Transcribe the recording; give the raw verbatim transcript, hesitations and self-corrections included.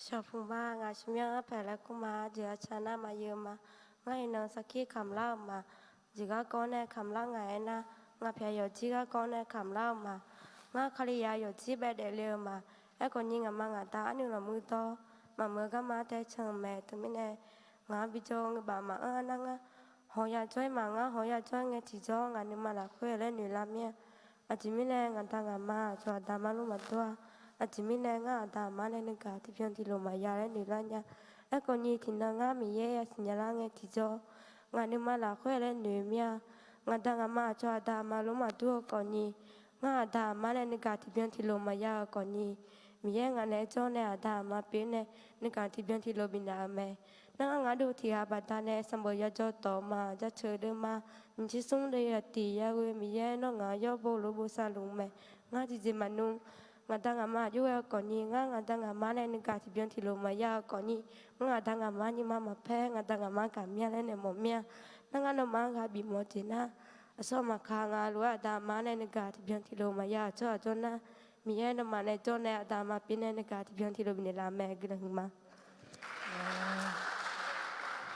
Shawqpmq ma, ngaq shaqmyanr arpaeq laer kur ma. Aqjeq aqcaq nar maqyeu ma. Ngar iqnan sarkir kamq lar-eu ma. Jeq garkawv nae kamq lar ngaq aernar, ngaq pyaq yawqjir garkawv nae kamq lar-eu ma. Ngar Kalizaq yawqjir baedaef le-eu ma. Aerkhawf ni ngaqma ngaqda arnuiv lawqmuiq dawr maqmuiq-eu garma tae can-eu mae. Teumirnae ngaq-anr bijawr-eu ngeur baf maqanr-a nar ngar hawq ya jawr-ir ma. Ngar hawq ya jawr-ir ngae tiqjawr ngaq nuima lafkhoer laer noeq lar mir-a. Aqjeq mirnae ngaqda ngaqma aqcawq aqda armar lor maqdur-a. Aqjeq mirnae ngar aqda aqma nae nuigaq tiqbyan tiqlof maqya laer noeq lar nya. Aerkhawf ni tiqnan ngar Miqyaer yasiq nya lar ngae tiqjawr ngaq nuima lafkhoer laer noeq mir-a. Ngaqda ngaqma aqcawq aqda aqma lor maqdur-eu khawf ni, ngar aqda aqma nae nuigaq tiqbyan tiqlof maqya-eu khawf ni, Miqyaer ngaq naeq-aer jawr nae aqda aqma pyeuf nae nuigaq tiqbyan tiqlof bifnaeq-eu mae. Nar ngar ngaq duv tiqghaq baqdanae sanqbof yajawr tawq ma, jaceuq deuvma, nyiq tser smr deuvya tiq yaghoe Miqyaer nawr ngaq-anr yawr bo lof bosav luf mae. Ngar tiqjeq maqnmr. Ngaqda ngaqma aqjox ghae-eu khawf ni, ngar ngaqda ngaqma nae nuigaq tiqbyan tiqlof maqya-eu khawf ni, ngar ngaqda ngaqma nuima maqpaer ngaqda ngaqma gaq mir-a laer nae mawf mir-a. Nar ngar nawmaf-anr ghaq bif mawf jeq nar, aqsur maqka ngaq lof-aer aqda aqma nae nuigaq tiqbyan tiqlof maqya-euq tsawrhaq jawr nar, Miqyaer nawmaf nae jawr nae aqda aqma pyeuf nae nuigaq tiqbyan tiqlof bifnaeq laf mae. Guiqlanq huiqma.